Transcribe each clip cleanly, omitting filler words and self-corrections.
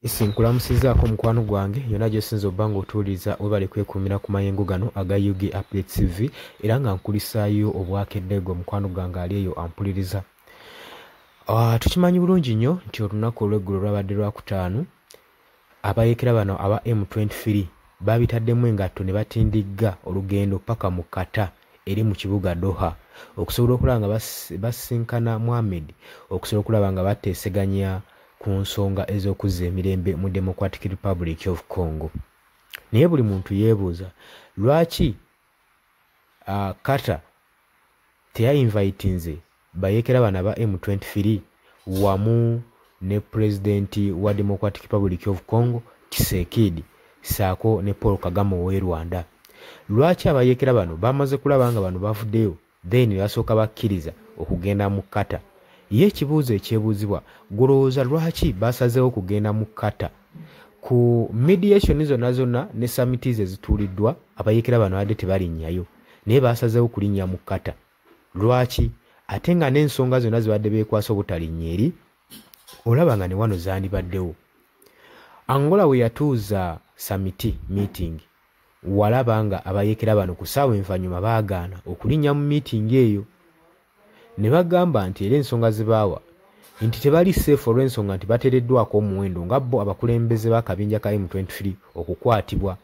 Isi nkulamusizzaako mukwano gwange yonna gy'osinza obba ng'otuwuliriza, webale kwekuumira ku mayengo gano aga UG Update TV era nga nkulisaayo obwakedde gwe mukwano gwange ali eyo ampuliriza. Tukimanyi bulungi nnyo nti olunaku olw'eggulo lwabadde Lwakutaano, abayeekera bano aba M23 babitaddemu engatto ne batindigga olugendo paka mu Qatar eri mu kibuga Doha okusobola okulaba nga basisinkana Mohammed okusobola okulaba nga bateeseganya ku nsonga ez'okuzza emirembe mu Democratic Republic of Congo. Naye buli muntu yeebuuza lwaki Qatar teyayinvayitinze bayeekera bano aba M23 wamu ne pulezidenti wa Democratic Republic of Congo Tshisekedi ssaako ne Paul Kagame ow'e Rwanda. Lwaki abayeekera bano bamaze kulaba nga bano bavuddeyo then ne basooka bakkiriza okugenda mu Qatar? Ye ekibuuzo ekyebuuzibwa, golowooza lwaki basazeewo okugenda mu Qatar? Ku mediation zonna zonna ne summits ezituuliddwa, abayeekera bano badde tebalinnyayo, naye basazeewo kulinnya mu Qatar. Lwaki? Ate nga n'ensonga zonna zibadde beekwasa obutalinnya eri, olaba nga ne wano zandibaddewo. Angola we yatuuza summit meeting, walaba nga abayeekera bano ku ssaawa envannyuma baagaana okulinnya mu meeting eyo. Ne bagamba nti era ensonga ze baawa nti tebali safe olw'ensonga nti bateereddwako omuwendo nga bo abakulembeze b'akabinja ka M23 okukwatibwa.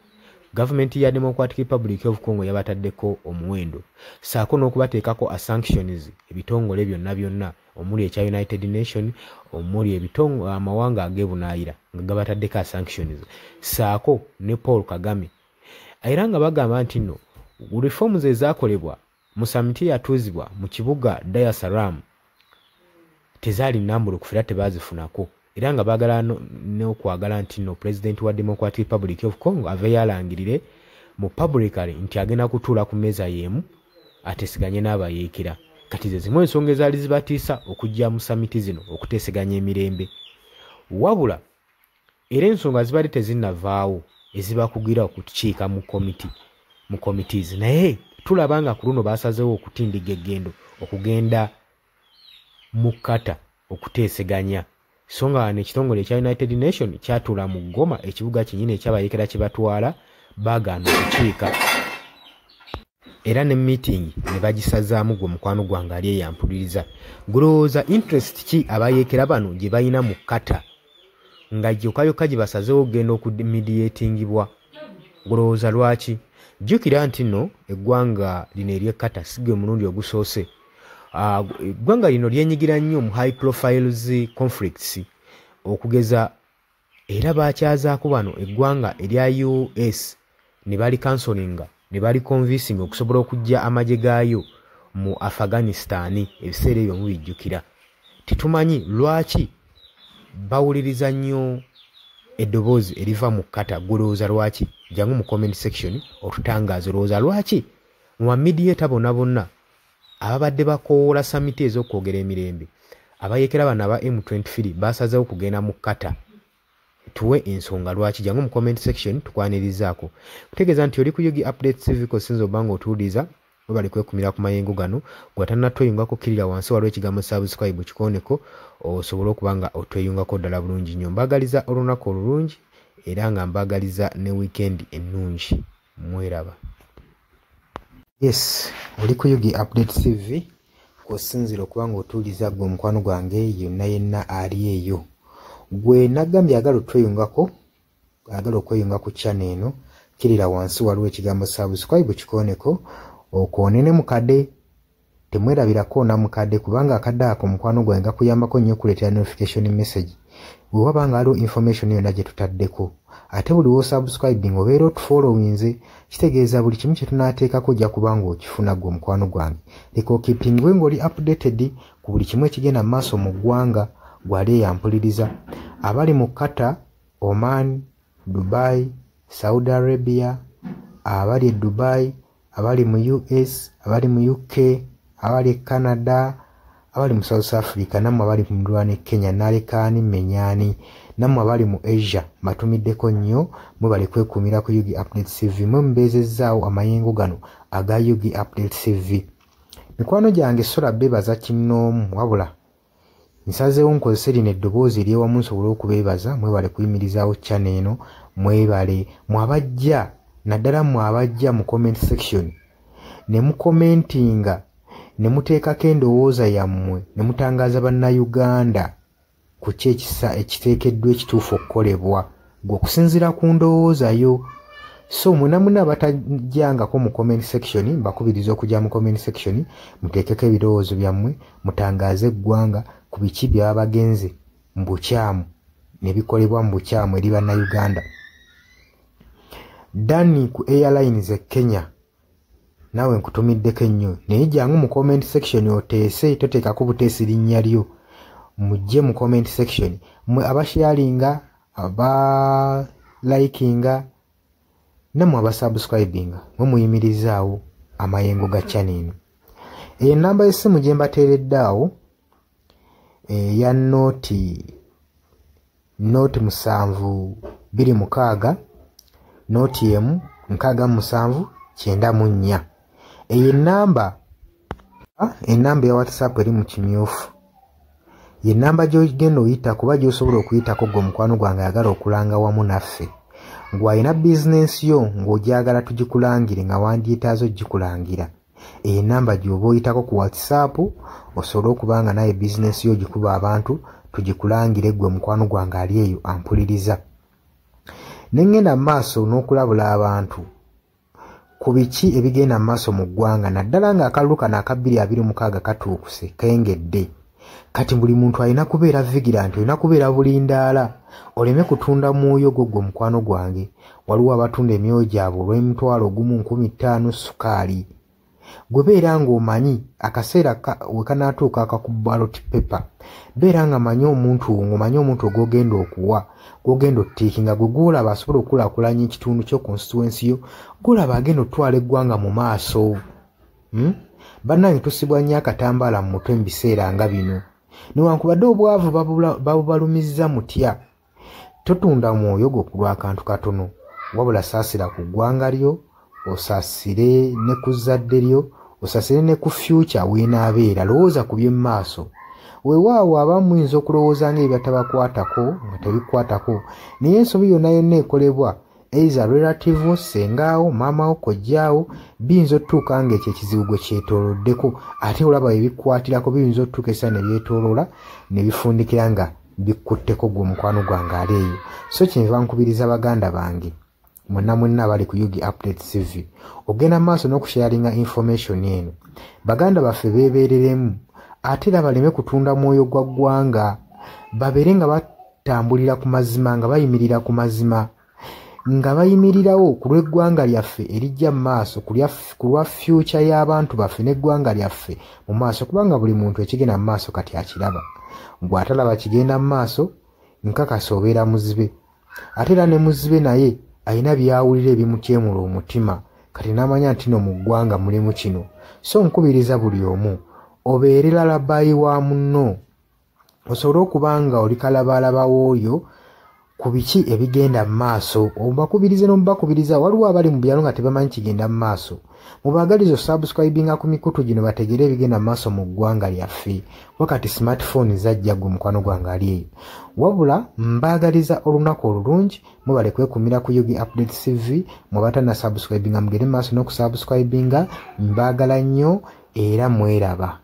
Gavumenti ya Democratic Republic of Congo yabataddeko omuwendo ssaako n'okubateekako sanctions ebitongole byonna byonna omuli ekya United Nation, omuli amawanga ag'ebunaayira nga gabataddeko sanctions ssaako ne Paul Kagame. Era nga bagamba nti nno reforms ezaakolebwa mu summit eyatuuzibwa mu kibuga Dar es Salaam tezaali nnambulukufu era tebaazifunako, era nga baagala n'okwagala nti nno pulezidenti wa Democratic Republic of Congo aveeyo alangirire mu publicly nti agenda kutuula ku mmeeza y'emu ateeseganye n'abayeekera. Kati ze zimu ensonga ezaali zibatiisa okujja mu summit zino okuteeseganya emirembe. Wabula era ensonga zibadde tezinnavaawo ezibakugira okukiika mu komiti mu committees, naye tulaba nga ku luno basazeewo okutindiga eggendo okugenda mu Qatar okuteeseganya, so nga wano ekitongole ekya United Nation kyatuula mu Goma, ekibuga kyennyini ekyabayeekera kye batwala, baagaana okukiika era ne meeting ne bagisazaamu. Gwe mukwano gwange ali eyampuliriza, gulowooza interest ki abayeekera bano gye balina mu Qatar nga yokka yokka gye basazeewo okugenda okumediatingibwa? Gulowooza lwaki? Jjukira nti nno eggwanga lino ery'e Qatar si gwe mulundi ogusoose. Eggwanga lino lyenyigira nnyo mu high profiles conflicts, okugeza era bakyazaako bano eggwanga erya US ne bali counselinga ne bali convincing okusobola okuggya amagye gaayo mu Afghanistan. Ebiseera ebyo mubijjukira. Tetumanyi lwaki bawuliriza nnyo eddoboozi eriva mu Qatar. Gulowooza lwaki? Jangu mu comment section otutangaaza, olowooza lwaki mu bamediator bonna bonna ababadde bakowoola summit ez'okwogera emirembe, abayeekera bano aba M23 basazeewo kugenda mu Qatar? Tuwe ensonga lwaki. Jangu mu comment section, tukwanirizaako. Kutegeeza nti oli ku UG Update TV kosinza obba nga otuwuliriza, webale kwekumira ku mayengo gano. Gwatannatweyungako, kkirira wansi waliwo ekigambo subscribe, kikooneko osobole okuba nga otweyungako ddala bulungi nnyo. Mbaagaliza olunaku olulungi era nga mbaagaliza ne weekend ennungi. Mweraba. Yes, oli ku UG Update TV kw'osinziira okuba ng'otuwuliriza. Gwe omukwano gwange yonna yenna ali eyo, gwe nagambye agala otweyungako, agala okweyunga ku channel eno, kkirira wansi waliwo ekigambo subscribe, kikooneko okoone ne mukadde. Temwerabira koona mukadde, kubanga akadde ako, mukwano gwange, gakuyambako nnyo okuleetera notification message bwe waba nga waliwo information yonna gye tutaddeko. Ate buli wosubscribing obeera otufollowinze, kitegeeza buli kimu kye tunaateekako ojja kuba nga okifuna. Gwe omukwano gwange, leka okeepingwe ng'oli updated ku buli kimu ekigenda mu maaso mu ggwanga. Gwali eyampuliriza, abali mu Qatar, Oman, Dubai, Saudi Arabia, abali e Dubai, abali mu US, abali mu UK, abali e Canada, abali mu South Africa, nammwe abali mu muliraano e Kenya, nalekaani menyaani, nammwe abali mu Asia, mbatumiddeko nnyo. Mwebale kwekuumira ku UG Update TV, mwe mubeezezzaawo amayengo gano aga UG Update TV. Mikwano gyange, sola beebaza kinnoomu, wabula Nsazeewo nkozese lino eddoboozi eryewamu nsobole okubeebaza. Mwebale kuyimirizaawo channel eno, mwebale mwe abajja, naddala mmwe abajja mu comment section ne mukomentinga ne muteekako endowooza yammwe ne mutangaaza Bannayuganda ku ki ekisa ekiteekeddwa ekituufu okukolebwa gwe okusinziira ku ndowooza yo. So mwena mwena abatajjangako mu comment section, mbakubiriza okujja mu comment section muteekeko ebirowoozo byammwe, mutangaaze eggwanga ku biki bye baba bagenze mu bukyamu ne bikolebwa mu bukyamu eri Bannayuganda. Danny ku Airlines e Kenya, naawe nkutumiddeko ennyo, naye jangu mu comment section oteese, toteekako buteesi linnya lyo. Mujje mu comment section mmwe abasharinga, abalikinga, nammwe abasubscribinga, mwe muyimirizaawo amayengo ga channel eno. Eyo ennamba y'essimu gye mbateeredde awo eya 0 0 7 2 6 0 1 67 94. Eyo ennamba ya WhatsApp eri mu kimyufu, ye nnamba gy'ogenda oyita kuba gy'osobola okuyitako gwe omukwano gwange ayagala okulanga wamu naffe, ng'alina bizinensi yo ng'ogyagala tugikulangire, nga wandyetaaze ogikulangira. Eyo ennamba gy'oba oyitako ku WhatsApp osobole okuba nga naye bizinensi yo ogikuba abantu tugikulangire, gwe mukwano gwange ali eyo ampuliriza. Ne ŋŋenda mu maaso n'okulabula abantu ku biki ebigenda mu maaso mu ggwanga, naddala ng'akalulu kano aka 2026 katuukuse kengedde. Kati buli muntu alina kubeera vigilant, olina kubeera bulindaala oleme kutunda mwoyo gwo. Gwe mukwano gwange, waliwo abatunda emyoyo gyabwe olw'omutwalo 1, 5,000 sukaali. Gwe beera ng'omanyi akaseera we kanaatuuka akaku ballot paper, beera nga manyi omuntu, ng'omanyi omuntu gw'ogenda okuwa, gw'ogenda otiikinga, gwe gw'olaba asobola okukulaakulanya ekitundu kyo, constituency yo, gw'olaba agenda otwala eggwanga mu maaso. Bannange, tusibwa nnyo akatambaala mu mutwe mu biseera nga bino. Newankubadde obwavu babubalumizza mutya, totunda mwoyo gwo ku lw'akantu katono, wabula saasira ku ggwanga lyo, osaasire ne ku zzadde lyo, osaasire ne ku future weenaabeera. Lowooza ku by'emmaaso. Weewaawo abamu muyinza okulowooza nga ebibatabakwatako nga tebikwatako, naye ensobi yonna yonna ekolebwa either relative wo, ssengaawo, maamawo, kojjaawo, biyinza otutuuka nga ekyo ekizibu gwe kyetooloddeko, ate olaba ebikwatirako biyinza otutuuka essaawa ne byetooloola ne bifundikira nga bikkutteko gwe omukwano gwange ali eyo. So kyenva nkubiriza baganda bange mwenna mwenna abali ku UG Update TV ogenda mu maaso n'okusharinga information eno. Baganda baffe beebeereremu, ate era baleme kutunda mwoyo gwa ggwanga, babeere nga batambulira ku mazima, nga bayimirira ku mazima, nga bayimirirawo ku lw'eggwanga lyaffe erijja mu maaso, ku lwa future y'abantu baffe n'eggwanga lyaffe mu maaso, kubanga buli muntu ekigenda mu maaso kati akiraba. Gwe atalaba kigenda mu maaso, nkakasa obeera muzibe, ate era ne muzibe naye alina by'awulira ebimutyemula omutima, kati n'amanya nti no mu ggwanga mulimu kino. So nkubiriza buli omu obeere lalabayi wa munno, osobole okuba nga oli kalabaalaba w'oyo ku biki ebigenda mu maaso, obakubirize n'omubakubiriza. Waliwo abali mu byalo nga tebamanyi kigenda mu maaso, mubaagalize osubscribinga ku mikutu gino bategere ebigenda mu maaso mu ggwanga lyaffe. Wakati smartphone zajja, gwe mukwano gwange ali eyo. Wabula mbaagaliza olunaku olulungi, mubale kwekumira ku UG Update TV. Mwe abatanna subscribinga, mugende mu maaso n'okusubscribinga. Mbaagala nnyo era mweraba.